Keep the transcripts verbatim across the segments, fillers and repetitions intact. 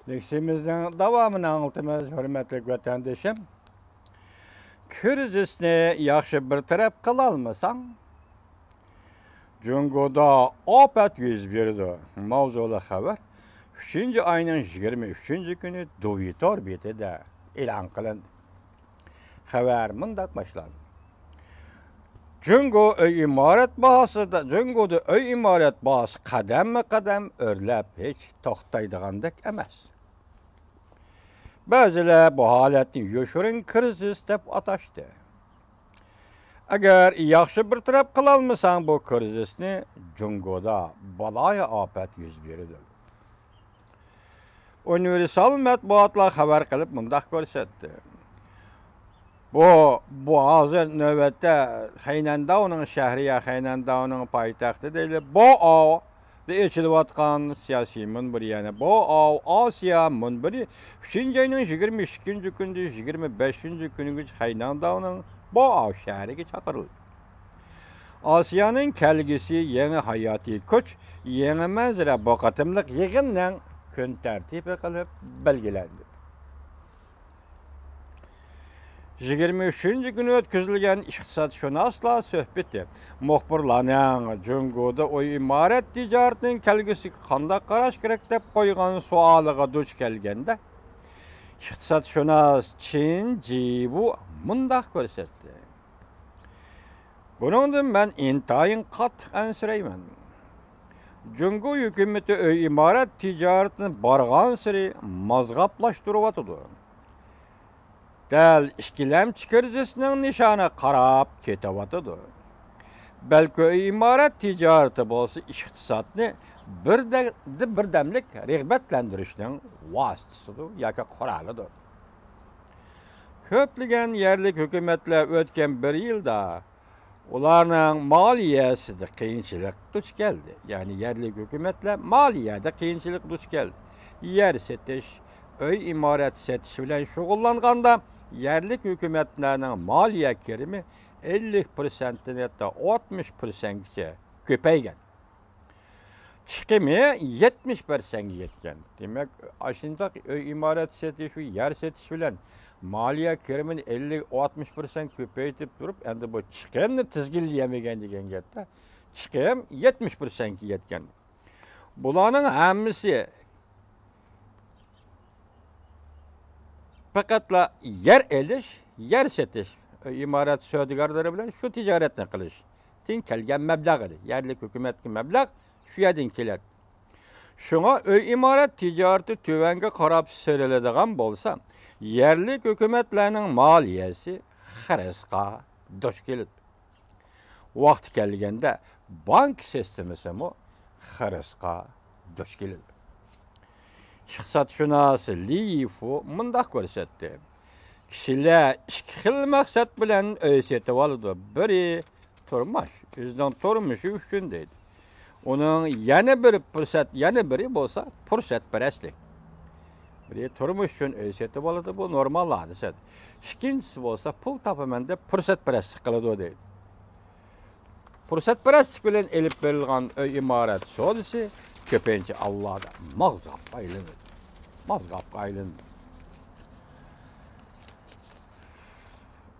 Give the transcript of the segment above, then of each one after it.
دەرسىمىزنىڭ داۋامىنى ئاڭلىتىمىز، ھۆرمەتلىك ۋەتەندىشىم. كىرىزىسنى ياخشى بىر تەرەپ قىلالمىساڭ، جۇڭگودا ئاپەت يۈز بېرىدۇ ماۋزۇلۇق خەۋەر ئۈچىنچى ئاينىڭ يىگىرمە ئۈچىنچى كۈنى دوۋيىتور بېتىدە ئېلان قىلىندى. خەۋەر مۇنداق باشلاندى. جۇڭگو ئۆي ئىمارەت باھاسىدا، جۇڭگودا ئۆي ئىمارەت باھاسى قەدەممۇ قەدەم ئۆرلەپ، ھېچ توختايدىغاندەك ئەمەس. بەزىلەر بۇ ھالەتنى يوشۇرۇن كىرىزىس دەپ ئاتاشتى. ئەگەر ياخشى بىر تەرەپ قىلالمىساڭ، بۇ كىرىزىسنى جۇڭگودا بالايىئاپەت يۈز بېرىدۇ. ئۇنىۋېرسال مەتبۇئاتلار خەۋەر قىلىپ مۇنداق كۆرسەتتى. بۇ، بۇ ھازىر نۆۋەتتە خەينەنداۋنىڭ شەھىرى يا خەينەنداۋنىڭ پايتەختى دەيلى، بوئاۋدا ئېچىلىۋاتقان سىياسىي مۇنبىرى، يەنى بوئاۋ ئاسىيا مۇنبىرى ئۈچىنچى ئاينىڭ يىگىرمە ئىككىنچى كۈنىدىن يىگىرمە بەشىنچى كۈنىگىچە خەينەنداۋنىڭ بوئاۋ شەھىرىگە چاقىرىلدى. ئاسىيانىڭ كەلگۈسى، يېڭى ھاياتىي كۈچ، يېڭى مەنزىرە بۇ قېتىملىق يىغىننىڭ كۈن تەرتىپى قىلىپ بەلگىلەندى. يىگىرمە ئۈچىنچى كۈنى ئۆتكۈزۈلگەن ئىقتىسادشۇناسلار سۆھبىتى مۇخبىرلارنىڭ جۇڭگودا ئۆي ئىمارەت تىجارىتىنىڭ كەلگۈسىگە قانداق قاراش كېرەك دەپ قويغان سوئالىغا دۇچ كەلگەندە، ئىقتىسادشۇناس چىن جىۋۇ مۇنداق كۆرسەتتى. بۇنىڭدىن مەن ئىنتايىن قاتتىق ئەنسىرەيمەن. جۇڭگو ھۆكۈمىتى ئۆي ئىمارەت تىجارىتىنى بارغانسېرى مازغاپلاشتۇرۇۋاتىدۇ. دەل ئىككىلەمچى كىرىزىسنىڭ نىشانىغا قاراپ كېتىۋاتىدۇ. بەلكى ئۆي ئىمارەت تىجارىتى بولسا ئىقتىسادنى بىردە-، بىردەملىك رىغبەتلەندۈرۈشنىڭ ۋاسىتىسىدۇر ياكى قورالىدۇر. كۆپلىگەن يەرلىك ھۆكۈمەتلەر ئۆتكەن بىر يىلدا ئۇلارنىڭ مالىيەسىدە قىيىنچىلىق دۇچ كەلدى. يەنى يەرلىك ھۆكۈمەتلەر مالىيەدە قىيىنچىلىق دۇچ كەلدى. يەر سېتىش، ئۆي ئىمارەت سېتىش بىلەن شۇغۇللانغاندا يەرلىك ھۆكۈمەتلەرنىڭ مالىيە كىرىمى ئەللىك پىرسەنتتىن ھەتتا ئاتمىش پىرسەنتكىچە كۆپەيگەن. چىقىمى يەتمىش پىرسەنتكە يەتكەن. دېمەك، ئاشۇنداق ئۆي ئىمارەت سېتىش ۋە يەر سېتىش بىلەن مالىيە كىرىمىنى ئەللىك، ئاتمىش پىرسەنت كۆپەيتىپ تۇرۇپ، ئەمدى بۇ چىقىمنى تىزگىنلىيەلمىگەن دېگەن گەپتە. چىقىم يەتمىش پىرسەنتكە يەتكەن. بۇلارنىڭ ھەممىسى پەقەتلا يەر ئېلىش، يەر سېتىش، ئىمارەت سودىگەرلىرى بىلەن شۇ تىجارەتنى قىلىشتىن كەلگەن مەبلەغ ئىدى. يەرلىك ھۆكۈمەتكە مەبلەغ شۇ يەردىن كېلەتتى. شۇڭا ئۆي ئىمارەت تىجارىتى تۆۋەنگە قاراپ سىيرىلىدىغان بولسا، يەرلىك ھۆكۈمەتلەرنىڭ مالىيەسى خىرىسقا دۇچ كېلىدۇ. ۋاقتى كەلگەندە بانكا سىستېمىسىمۇ خىرىسقا دۇچ كېلىدۇ. ئىقتىسادشۇناس لى يىفۇ مۇنداق كۆرسەتتى: كىشىلەر ئىككى خىل مەقسەت بىلەن ئۆي سېتىۋالىدۇ. بىرى تۇرمۇش، ئۆزىنىڭ تۇرمۇشى ئۈچۈن دەيدۇ. ئۇنىڭ يەنە بىر پۇرسەت، يەنە بىرى بولسا پۇرسەتپەرەسلىك. بىرى تۇرمۇش ئۈچۈن ئۆي سېتىۋالىدۇ، بۇ نورمال ھادىسە. ئىككىنچىسى بولسا پۇل تاپىمەن دەپ پۇرسەتپەرەسلىك قىلىدۇ دەيدۇ. پۇرسەتپەرەسلىك بىلەن ئېلىپ بېرىلغان ئۆي ئىمارەت سودىسى كۆپىنچە ھاللاردا مازغاپقا ئايلىنىدۇ. مازغاپقا ئايلىنىدۇ.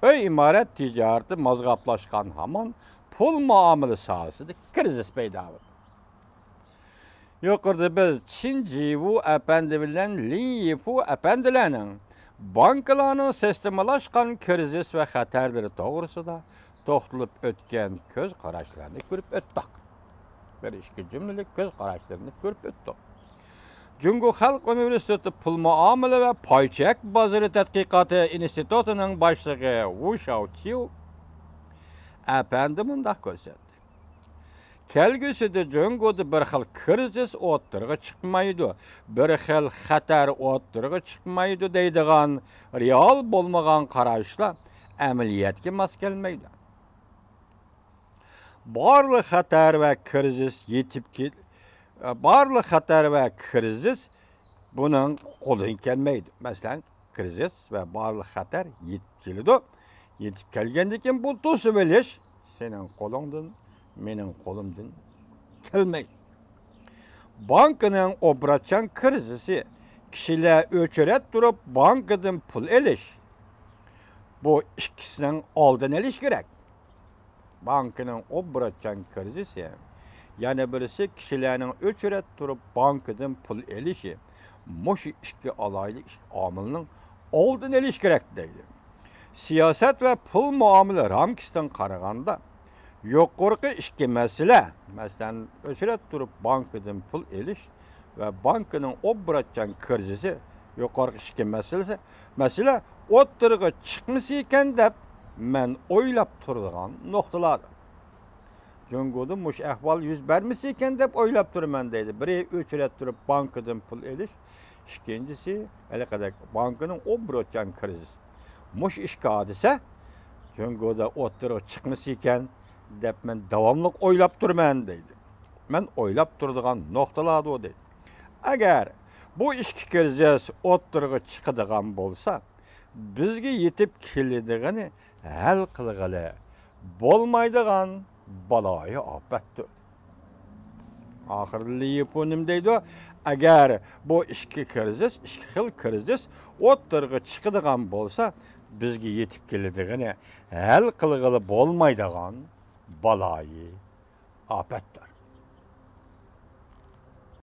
ئۆي ئىمارەت تىجارىتى مازغاپلاشقان ھامان پۇل مۇئامىلە ساھەسىدە كىرىزىس پەيدا بولىدۇ. يۇقىرىدا بىز چىن جىۋۇ ئەپەندى بىلەن لىن يىفۇ ئەپەندىلەرنىڭ بانكىلارنىڭ سىستېمىلاشقان كىرىزىس ۋە خەتەرلىرى توغرىسىدا توختىلىپ ئۆتكەن كۆز قاراشلارنى كۆرۈپ ئۆتتۇق. بىر ئىككى جۈملىلىك كۆز قاراشلىرىنى كۆرۈپ ئۆتتۇق. جۇڭگو خەلق ئۇنىۋېرسىتېتى پۇل مۇئامىلە ۋە پاي چەك بازىرى تەتقىقاتى ئىنستىتۇتىنىڭ باشلىقى ۋۇ شاۋچيۇ ئەپەندى مۇنداق كۆرسەتتى: كەلگۈسىدە جۇڭگودا بىر خىل كىرىزىس ئوتتۇرىغا چىقمايدۇ، بىر خىل خەتەر ئوتتۇرىغا چىقمايدۇ دەيدىغان رېئال بولمىغان قاراشلار ئەمەلىيەتكە ماس كەلمەيدۇ. بارلىق خەتەر ۋە كىرىزىس يېتىپ كېل-، بارلىق خەتەر ۋە كىرىزىس بۇنىڭ قولىدىن كەلمەيدۇ. مەسىلەن، كىرىزىس ۋە بارلىق خەتەر يېتىپ كېلىدۇ. يېتىپ كەلگەندىن كېيىن بۇ توسۇۋېلىش سېنىڭ قولۇڭدىن، مېنىڭ قولۇمدىن كەلمەيدۇ. بانكىنىڭ ئوبوروتچان كىرىزىسى كىشىلەر ئۆچرەت تۇرۇپ بانكىدىن پۇل ئېلىش، بۇ ئىككىسىنىڭ ئالدىنى ئېلىش كېرەك. بانكىنىڭ ئوبوروتچان كىرىزىسى، يەنە بىرسى كىشىلەرنىڭ ئۆچرەت تۇرۇپ بانكىدىن پۇل ئېلىشى، مۇشۇ ئىككى ئالاھىدە ئىككى ئامىلنىڭ ئالدىنى ئېلىش كېرەك دەيدۇ. سىياسەت ۋە پۇل مۇئامىلە رامكىسىدىن قارىغاندا، يۇقىرىقى ئىككى مەسىلە، مەسىلەن، ئۆچرەت تۇرۇپ بانكىدىن پۇل ئېلىش ۋە بانكىنىڭ ئوبوروتچان كىرىزىسى، يۇقىرىقى ئىككى مەسىلىسى، مەسىلە ئوتتۇرىغا چىقمىسا ئىكەن دەپ مەن ئويلاپ تۇرىدىغان نۇقتىلاردۇر. جۇڭگودا مۇشۇ ئەھۋال يۈز بەرمىسە ئىكەن دەپ ئويلاپ تۇرىمەن دەيدۇ. بىرى ئۆچرەت تۇرۇپ بانكىدىن پۇل ئېلىش، ئىككىنچىسى ھېلىقىدەك بانكىنىڭ ئوبوروتچان كىرىزىسى. مۇشۇ ئىككى ھادىسە جۇڭگودا ئوتتۇرىغا چىقمىسا ئىكەن دەپ مەن داۋاملىق ئويلاپ تۇرىمەن دەيدۇ. مەن ئويلاپ تۇرىدىغان نۇقتىلاردۇ دەيدۇ. ئەگەر بۇ ئىككى كىرىزىس ئوتتۇرىغا چىقىدىغان بولسا، بىزگە يېتىپ كېلىدىغىنى ھەل قىلغىلى بولمايدىغان بالايىئى ئاپەتتۇر. ئاخىرىدا لى يىپۇ نېمە دەيدۇ؟ ئەگەر بۇ ئىككى كىرىزىس، ئىككى خىل كىرىزىس ئوتتۇرىغا چىقىدىغان بولسا، بىزگە يېتىپ كېلىدىغىنى ھەل قىلغىلى بولمايدىغان بالايىئى ئاپەتتۇر.